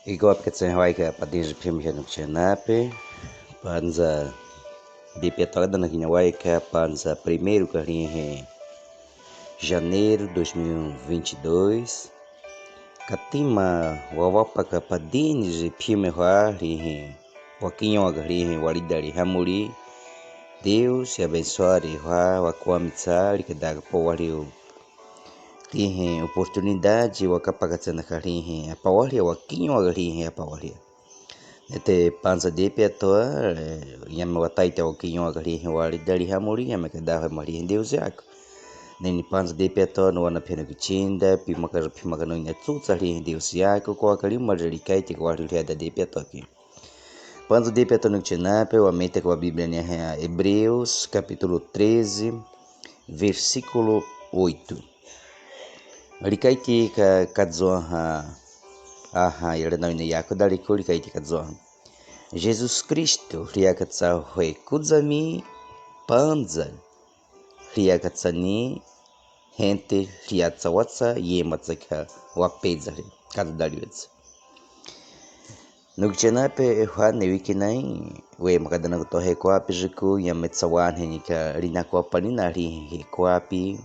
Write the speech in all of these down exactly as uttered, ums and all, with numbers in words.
Igual que tem vai que para dentro de filme já não tinha nada, panza de petoca da na quinha vai que panza primeiro que ali é janeiro dois mil e vinte e dois. Katima wawapa ka padini je phime hwa lihi. Wakinyo ga lihi walida liha muri. Deus abençoe hwa wakwamitsali ke daga po waliu. Lihi oportunidade wakapaka tsena ka lihi. Apa wali wakinyo ga lihi apa wali. Nete panza de petoa, eh, yame wataita wakinyo ga lihi walida liha muri, yame ke daha mali Deus yaku. Neni panza de petoa no wana peno kichinda, pimaka, pimaka no ina tsutsa lihi Deus yaku, kwa kali mali likaiti kwa lihi da de petoa ki. Panza de petoa no kichena pe, wamete kwa Bíblia ni ha Hebreus, capítulo treze, versículo oito. Likaiti ka, kazoha, aha, yale na ina yaku dali ku likaiti kazoha. Jesus Kristu, liakatsa hwe kuzami, panza, liakatsa ni, hente, liatsa watsa, yema tsaka, wapeza li, kaza dali wetsa. No kichena pe hwa ne wikinai, wema ka dana kutohe kwapi jiku, yame tsa wane nika, lina kwa panina lihi kwapi,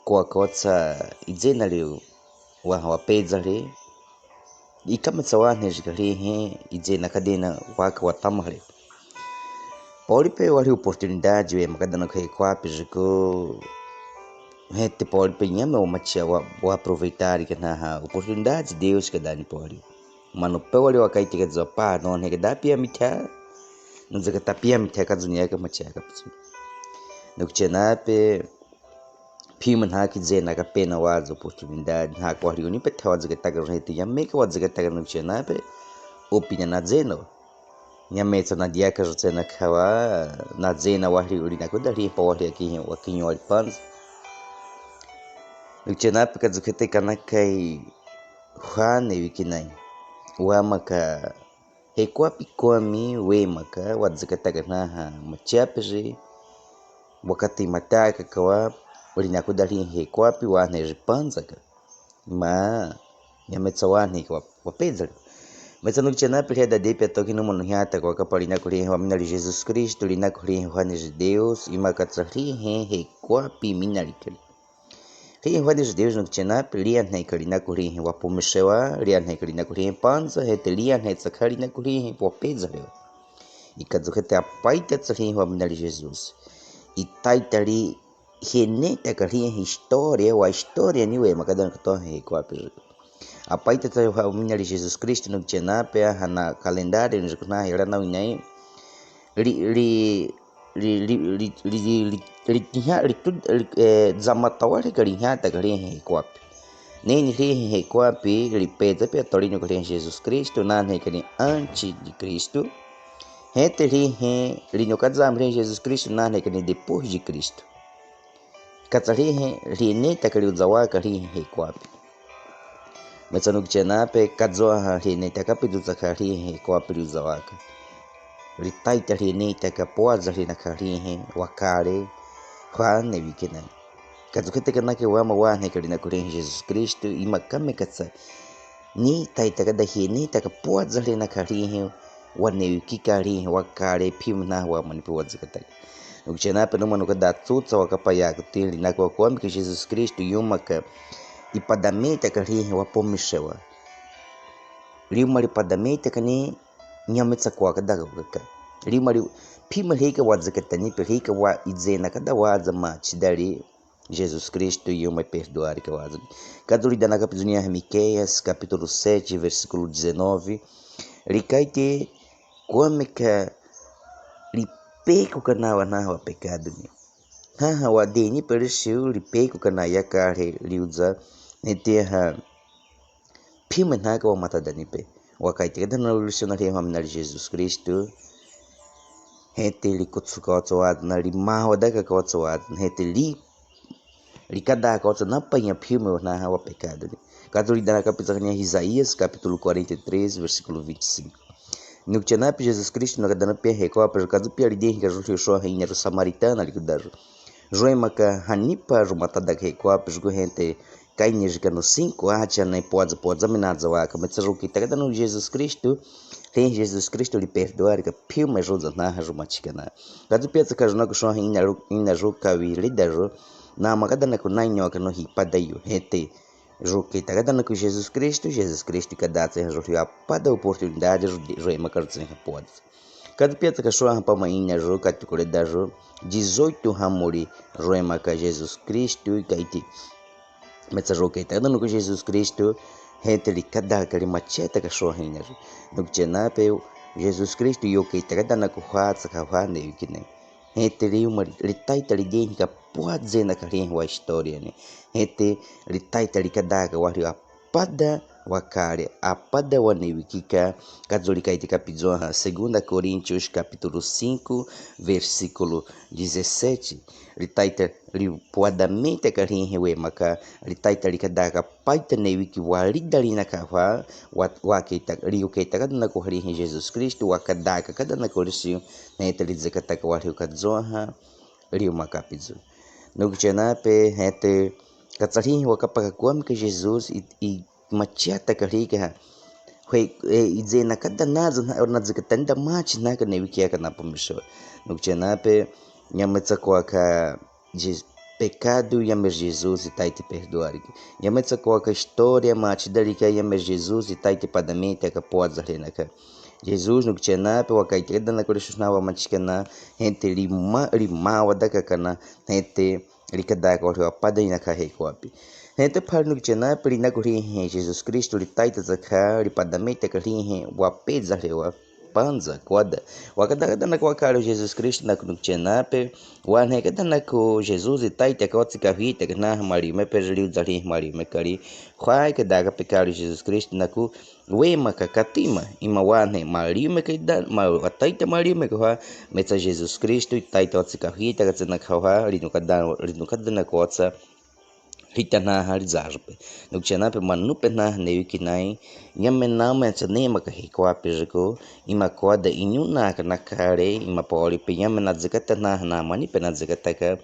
kwa kotsa, ijena liu, wa, wapeza li, ikame tsa wane jika lihi, ijena kadena waka watama li. Poli pe wali oportunidade wema ka dana kuhe kwapi jiku, hete poli pe nyame wamachia wa, wa aproveitar ka naha oportunidade Deus ka dani poli. Mano pe wali wakaiti ka zopa no ne ke da pia mitha. No zaka ta pia mitha ka zunia ka machia ka pisu. No kichena pe phime na kijena ka pena waza oportunidade na kwa liu ni pe thawa zaka taka hete yame ka wa zaka taka no kichena pe. Opina na zeno. Nyame tsa na diaka tsena kawa na zena wali ulina kuda lihi pa wali kihi wakinyo wali panza. No kichena pe ka zukete kana kai hwa ne wikinai. Wamaka he kwapi kwami wema ka wa zaka taka naha machia pe ji. Wakati mataka kawa ulina kuda lihi he kwapi wane ji panza ka. Ma, yame tsa wane ka wa, wapeza li. Metsa no kichena pe liada de petoa ki no mono hiata kwa kapalina kulihi wa minali Jesus Kristu, lina kulihi hwane ji Deus, imaka tsa lihi he kwapi minali kali. Lihi hwane ji Deus no kichena pe liane kalina kulihi wapumishewa, liane kalina kulihi panza, hete liane tsa kalina kulihi wapeza li. Ika zukete apaita tsa lihi wa minali Jesus. Itaita li Hene taka lihi história, wa história ni wema ka dana kutohe kwapi. Apaita tsa hwa minali Jesus Kristu no kichena pe hana kalendário no jukuna hela na winai. Li, li, li, li, li, li, li, li, li, tiha, li, tu, li, eh, zamata wale ka lihi taka lihi kwapi. Neni lihi kwapi, li peza pe atolino ka lihi Jesus Kristu, nane ka lihi antes de Kristu. Hete lihi, lino kazama lihi Jesus Kristu, nane ka lihi depois de Kristu. Katsa lihi, lihi neta ka liuzawaka lihi he kwapi. Metsa no kichena pe kazoha lihi neta ka pidu tsaka lihi he kwapi liuzawaka. Litaita lihi neta ka pwaza lihi naka lihi wakale, hwane wikina. Kazukete kanake wama wane kalina kulihi Jesus Kristu, imakame katsa. Ni taita kada hene taka pwaza lihi naka lihi, wane wikika lihi wakale, pimna wamani pwaza kataka. No kichena pe no mano kada tsutsa wakapaya kuti, lina kwa kwamika Jesus Kristu, yumaka ipadame taka lihi wapumishewa. Liuma lipadame taka ni, nyame tsa kwa kada kaka. Liuma li, pima lika waza katani, pe lika wa izena kada waza ma chidali. Jesus Kristu yuma perdoar ka waza. Kadu lidana ka pizunia ha Miqueias, capítulo sete, versículo dezanove. Likaiti, kwamika lipeku kana wa naha wa pekadu ni. Haha wa deni perishiu lipeku kana yakale liuza. Nete ha pima naka wa matadani pe. Wakaiti kada na lulisho na lihi hwa minali Jesus Kristu. Hete likutsuka watso wadna, limaho daka ka watso wadna. Hete li, likada ka watso napa nya pima wa naha wa pekadu ni. Kadu lidana ka pizania Isaías, capítulo quarenta e três, versículo vinte e cinco. No kichena pe Jesus Kristu no kadana pe he kwa pe kazu pia lidehi ka juli sho he ina ru Samaritana likudaru. Jwe maka hanipa ru matada ke kwa pe jugu hente kainhijika no cinco, atiana podza, podza minadza waka, metsa jokeitaga danaku Jesus Kristu, lihi Jesus Kristu li perdoarika, piu me joza naha jo machikana. Kazu piatsa ka jona kushwaha ina ru-, ina jo kawirida jo, namaka danaku nainhoka no hipada yu, hete. Jokeitaga danaku Jesus Kristu, Jesus Kristu kadaha tseha jolio apada oportunidade jo, joemaka jo tseha podza. Kazu piatsa ka shwaha pama ina jo katukurida jo, dezoito hamuri joemaka Jesus Kristu ikaiti. Metsa jokeitaga danaku Jesus Kristu, hete li kadaka li macheta ka shwaha ina jo. Nukutiana pe Jesus Kristu yokeitaga danaku hwa tsaka hwa neiwikina. Hete li uma li taita li denhika podza ina kali wa história ni. Hete li taita li kadaka walio apada wakale, apada waneiwikika, kazu li kaitika pidzoha, Segunda Coríntios, capítulo cinco, versículo dezassete. Li taita li poada mita kalihi wemaka, li taita li kadaka paita neiwiki walida li nakahwa, wa, wakeita, li yokeitaga danaku halihi Jesus Kristu, wakadaka ka danaku lisiu, hete li dzakataka walio kadzoha, li umaka pidzu. Nukutiana pe, hete, katsalihi wakapaka kwamika Jesus, i, i, macheta kalikaha. Hwe, e, idzena kada naza na, nadzakatani da machi naka neiwikiaka na pumisho. Nukutiana pe, nyametsa kwaka, Je-, pecado, yame Jesus itaiti perdoariki. Nyametsa kwaka história machi dalika, yame Jesus itaiti padamita ka podza lenaka. Jesus nukutiana pe wakaitaga danaku lisiu na wa machikana, hete li ma, li mawa dakakana, hete li kadaka walio apada ina kahe kwapi. Hete pali nukutiana pe li naku lihi Jesus Kristu li taita tsaka, li padamita kalihi, wa pedza lewa, pandza, kwada. Wakadaka danaku wakale Jesus Kristu naku nukutiana pe, wanheka danaku Jesus itaita ka watsikahwita ka naha maliume pe jiliu dzalihi maliume kali. Hwa kadaka pekali Jesus Kristu naku, wemaka katima, ima wanhe maliume ka ida, ma wataita maliume ka hwa, metsa Jesus Kristu itaita watsikahwita ka tsena ka hwa, li nuka da, li nuka danaku watsa, hita naha li dzajupe. Nukutiana pe manupe naha neiwikinai, nyame name tsa nemaka he kwapi jiko, ima kwada inyu naka nakale, ima poli pe nyame nadzakata naha namanipe nadzakataka,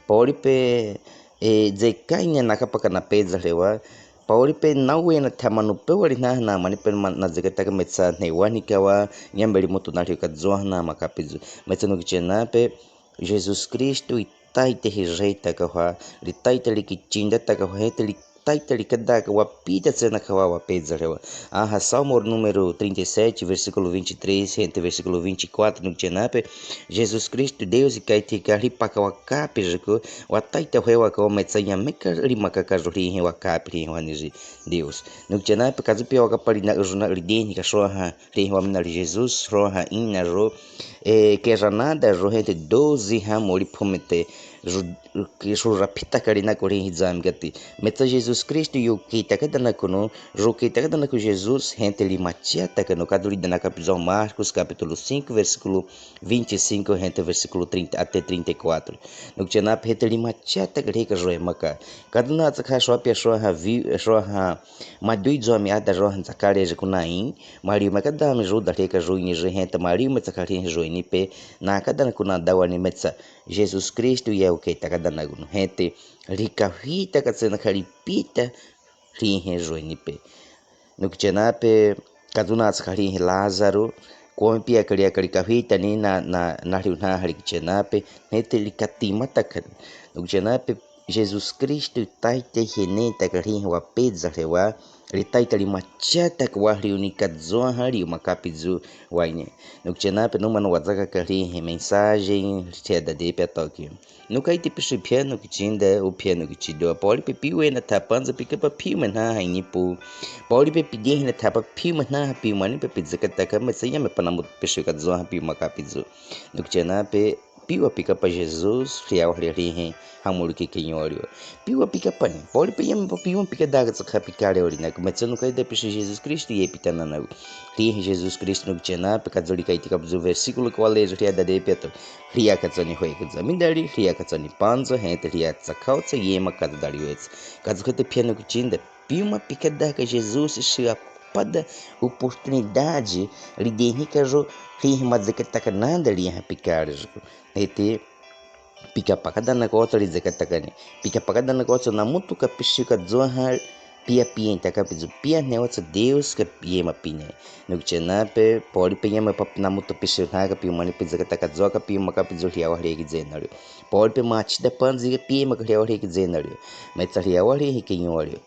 poli pe, e, dzekaine nakapaka na pedza lewa, Poli pe nawe na thamanu pe wali naha namanipe ma-, nadzakataka metsa hne wanhika wa, nyame li mutu nalio kadzoha namaka pidzu. Metsa nukutiana pe, Jesus Kristu itaita hi jeitaka hwa, li taita li kitindataka hwa, hete li taita li kadaka wa pita tsena ka hwa wa pedza lewa. Aha, Salmo número trinta e sete, versículo vinte e três, hete versículo vinte e quatro, nukutiana pe, Jesus Kristu, Deus ikaitika li paka wakapi jiko, wataita hwe waka wa metsa nyameka li maka ka jolihi wakapi lihi wa niji Deus. Nukutiana pe kazu pia wakapali na jona li denhika shwaha, lihi wa mina li Jesus, shwaha ina jo, e, kejanada jo hete doze hamuri phumete, jo, ke shura pita kali naku lihi dzambi kati. Metsa Jesus Kristu yokeitaka danaku no, jokeitaka danaku Jesus, hete li matiataka no, kazu li danaka pidzu Marcos, capítulo cinco, versículo vinte e cinco, hete versículo trinta até trinta e quatro. Nukutiana pe hete li matiataka lika joemaka. Kazu natsa ka shwa pia shwaha vi-, shwaha madui dzwami ada johan tsakale jikunai, maliume kadami juda lika joini ji hete maliume tsakale joini pe, naka danaku nadawani metsa. Jesus Kristu yokeitaka danaku no hete, li kahwitaka tsena ka li pita, lihi joini pe. Nukutiana pe, kazu natsa ka lihi Lázaro, kwami pia kali aka li kahwitani na, na, nalio naha likutiana pe, hete li katimataka. Nukutiana pe, Jesus Kristu itaita henetaka lihi wa pedza lewa, li taita li matiataka wa liuni kadzoha liu makapi dzu waine. Nukutiana pe, numano wadzaka ka lihi mensagem, tiada de pia toki. Nukaiti pishi pia nukitinda, u pia nukitido. Poli pe piwe na thapandza pika pa piume naha inipu. Poli pe pidehi na thapa piume naha piumani pe pidzakataka metsa nyame panamu pishi kadzoha piuma kapidzu. Nukutiana pe piwa pika pa Jesus, lia wa lia lihi, hamuri ki kinyorio. Piwa pika pa ni. Poli pe nyame pa piuma pika daga tsaka pikale wali naku. Metsa nukaida pishi Jesus Kristu ye pitana naku. Lihi Jesus Kristu nukutiana pe kadzoli kaiti kapidzu versículo kwale jo lia dade pia to. Lia katsani hwe kudza mindali, lia katsani pandza, hete lia tsakautsa yema kadza dali wetsa. Kadzu kete pia nukitinda, piuma pika daka Jesus shi apada oportunidade, li dehi kajo, lihi madzakataka nanda liha pikale jiko. Hete, Pika pakadanakotso rizekataka ni. Pika pakadanakotso namuto ka pisiu kazoha, pia pia intaka pizu pia ne watsa Deus ka pia ma pine. Nukichena pe, pori pe nyama pap namuto pisiu na ka piu mani pizekataka zoka piu maka pizu hliawa hlie kizenari. Pori pe machida panzi ka pia maka hliawa hlie kizenari. Metsa hliawa hlie hi kinyori.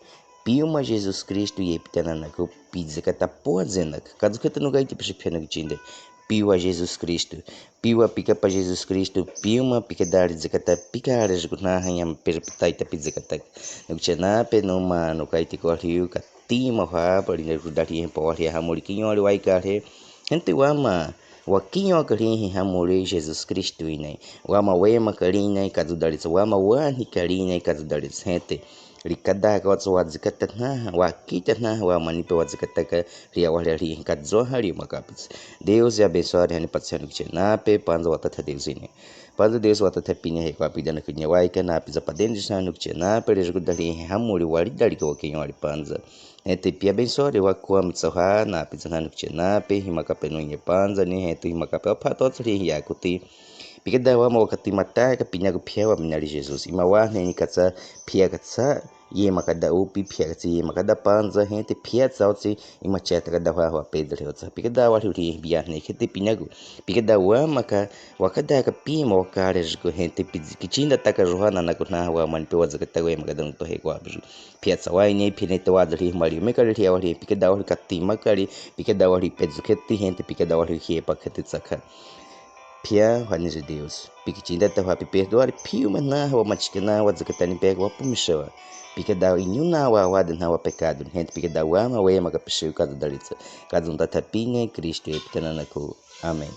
Piuma Jesus Kristu ye Pita Nanaku pizekata pua zenaka. Kazu kata nukaiti pisi pia nukichinde. Piua Jesus Kristu. Piua pikapa Jesus Kristu. Piuma pikadari zekata. Pikare zuku na hanya pere pitaita pizekata. Nukichena pe numa nukaiti kwa hliu katima hwa pari ne rudari hempa wa hlia hamuri kinyori waikare. Hente wama, wakinyo kali hi hamuri Jesus Kristu ine. Wama wema kali ine kazu daritsa. Wama wani kali ine kazu daritsa. Hente. Rikada kawatsa wazikata na, wakita na, wamani pe wazikataka, hliawa hlia hli kazoha hli makapitsa. Deus ya abensoare hani patsa nukichena pe, panza watatha Deus ine. Panza Deus watatha pine he kwa pidana kunya waika na piza padenji sa nukichena pe, rejuku dali he hamuri wari dali ka wakinyo wari panza. Hente pia bensoare wakua mitsaha na piza na nukichena pe, himaka pe nunye panza ni hente himaka pe wapha totsuri hia kuti. Pikada wama wakati mataka pinaku pia wa minari Jesus. Ima wane ni katsa pia katsa, ye makada upi pia katsi ye makada panza hente pia tsa otsi ima cheta kada hwa hwa pedre otsa. Pikada wari huri bia ne kete pinaku. Pikada wama ka wakada ka pima wakare zuku hente piz-, kichinda taka zuha nanaku na wamani pe wazakata ye makada nuto he kwa bizu. Pia tsa waine pine te wazari mari mekari hlia wari pikada wari katima kari pikada wari pezu kete hente pikada wari hie pakete tsaka. Pia hwa nize Deus. Pikichinda ta hwa pipe dwari piuma na hwa machikana wazakatani pe wapumishewa. Pikada inyuna wa wada na wa pekadu. Hente pikada wama wema ka pisiu kazu daritsa. Kazu ntata pine Kristu ye Pita Nanaku. Amen.